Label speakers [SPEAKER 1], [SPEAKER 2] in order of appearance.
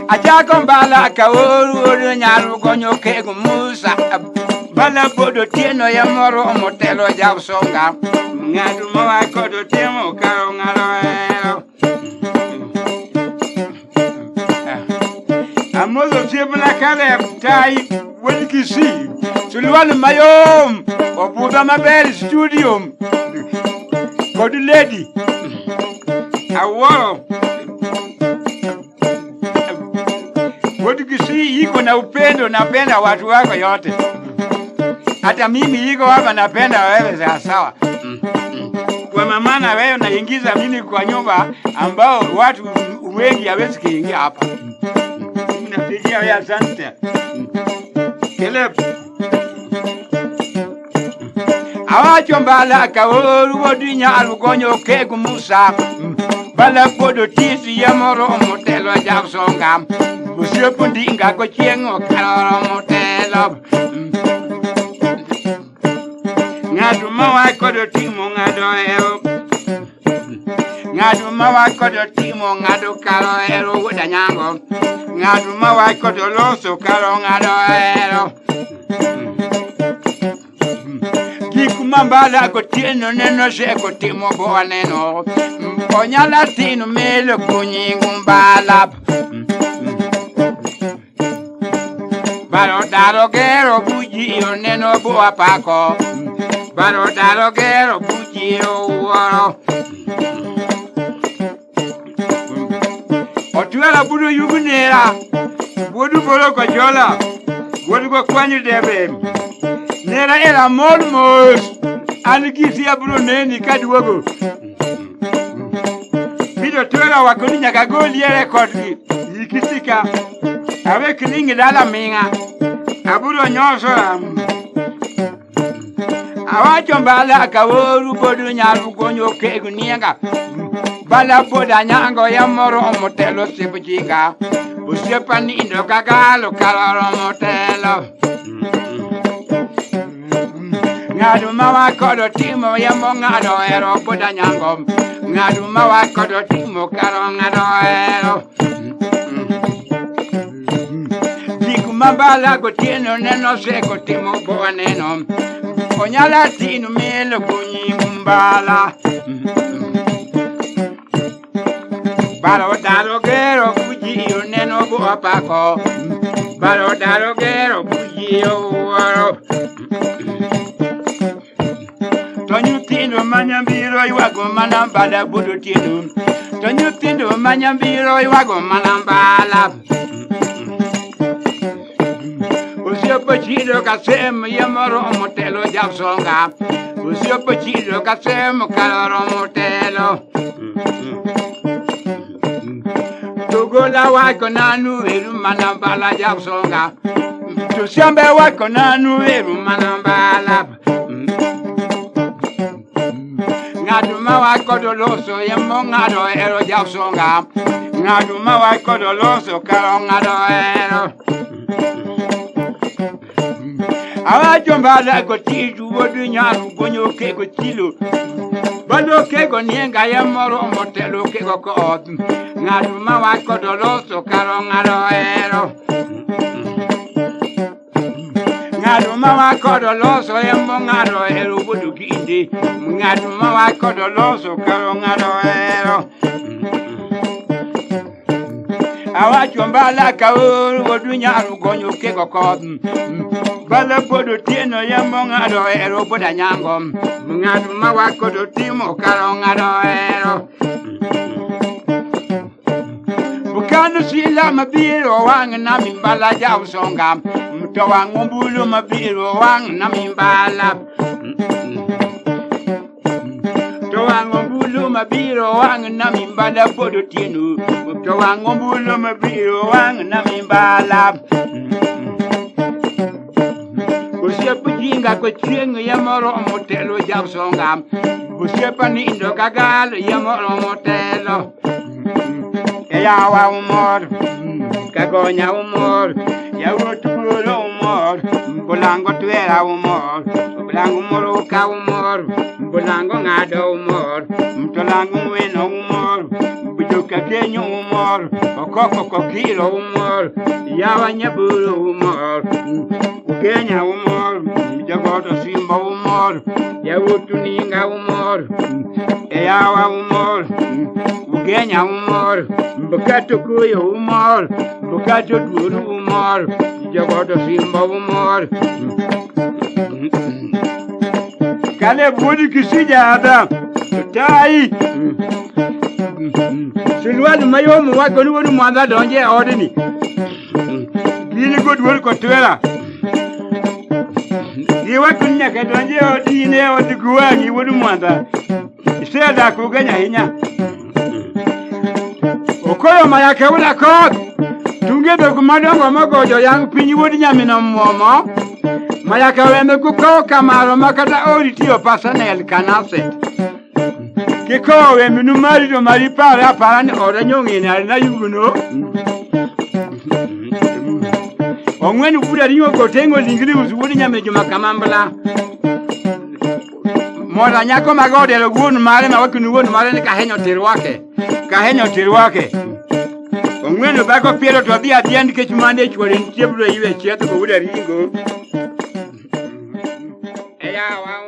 [SPEAKER 1] Achako mbala ka oru nyaru gonyo kego Musa. Bala bodo tieno ya moro omotelo jaw songa. Ng'adu mawa kodo timo karo ng'ado ero. Amozo siepna Caleb tai wuod Kisii. Suluali mayom obudha maber studio kod lady. Awuoro. Wuod Kisii iko na upendo, napenda watu wako yote. Hata mimi iko hapa napenda wewe sawa sawa. Kwa mamana wewe unaingiza mimi kwa nyumba ambao watu wengi hawezi kuingia hapa. Mimi napigia wewe asante. Caleb. Awacho mbala ka oru wodi nyaru gonyo kegu Musa. Bala bodo tisi ya moro motelo jaw songa. Osiepo ndinga go chieng' okaloro motelo. Ng'ato ma wakodo timo ng'ado hero. Ng'ato ma wakodo timo ng'ado kalo hero wuod Anyango. Ng'ato ma wakodo loso kalo ng'ado hero. Gik ma mbala gotieno neno seko timo bo aneno. Onyala tino melo kunyingu mbala. Baro daro gero buji oneno bo apako. Baro daro gero buji owuoro. Otwera budo yugu nera. Wuodu bolo kochola. Wuodu go kwanyo debe. Nera era mor mos. An gisi abiro neni kaduogo. Biro twera wako ni nyaka goli e rekod gi. Ikisika. Awe kilingi dala ming'a. Abiro nyoso. Awacho mbala ka oru bodu nyaru gonyo kegu nienga. Bala boda nyango ya moro omotelo sibu jinga. Osiepa nindo kagalo kaloro motelo. Ng'ado ma wakodo timo yamo ng'ado ero boda nyango. Ng'ado ma wakodo timo karo ng'ado ero. Gik ma mbala gotieno neno seko timo bo aneno. Onyala tino melo kunyi mbala. Baro daro gero buji oneno bo apako. Baro daro gero buji owuoro. To nyithindo manyambiro ywago mana mbala bodo tieno. To nyithindo manyambiro ywago mana mbala. Osiepo chido kasem yemoro motelo jaw songa. Osiepo chido kasem kaloro motelo. Togola wako nanu eru mana mbala jaw songa. Tusiambe wako nanu eru mana mbala. Ng'ado ma wakodo loso yemo ng'ado ero jaw songa. Ng'ado ma wakodo loso karo ng'ado ero. Awacho mbala go tiju wodu nyaru gonyo kego chilo. Bado kego nienga ya moro motelo kego koot. Ng'ado ma wakodo loso karo ng'ado ero. Ng'ado ma wakodo loso yemo ng'ado ero wodu kinde. Ng'ado ma wakodo loso karo ng'ado ero. Awacho mbala ka oru wodu nyaru gonyo kego koot. Bala bodo tieno yemo ng'ado ero boda nyango. Ng'ado ma wakodo timo karo ng'ado ero. Bukano sila mabiro wang' na mimbala jaw songa. To wang' ombulu mabiro wang' na mimbala. To wang' ombulu mabiro wang' na mimbala bodo tieno. To wang' ombulu mabiro wang' na mimbala. Osiepo jinga ko chieng' yamoro motelo jaw songa. Osiepa nindo kagalo yamoro motelo. Yawa umor, kagonya umor, yawuot bulo umor, bulango twera umor, bulango moroka umor, bulango ng'ado umor, mtolango weno umor, Kakenyo umor, Okoko Kokilo umor, Yawa Nyaburo umor, Ugenya umor, Jogoto Simba umor, Yawutu Ninga umor, Eyawa umor, Ugenya umor, Mbukato Kuyo umor, Mbukato Duru umor, Jogoto Simba umor. Kale wuod Kisija Adam, Tai. Silwal mayom wako ni wuod Mwanza donje e odni. Gin goduol kotwela. Giwacho ni nyaka donje e odi in e od gweng'i wuod Mwanza. Isedak Ugenya ahinya. Okoyo mayake wuod Akoth. Tunge dhok madongo mogojo yang piny wuod nyamino muomo. Mayaka wembe kukowo kamaro ma kata ori tiyo personnel kanaset. Kikowo wembe nu mari to mari pare apara ni oda nyong'ini arina yuguno. Ong'wen wuda ring'o kotengo lingri us wuod nyamino Juma Kamambla. Moda nyako magodelo wuon mare ma wakini wuon mare ni kahenyo tirwake. Kahenyo tirwake. Ong'weno bako piero to dhi adhiya nikech mane chwore nitie biro ywe chieth go wuda ringo. Eya wa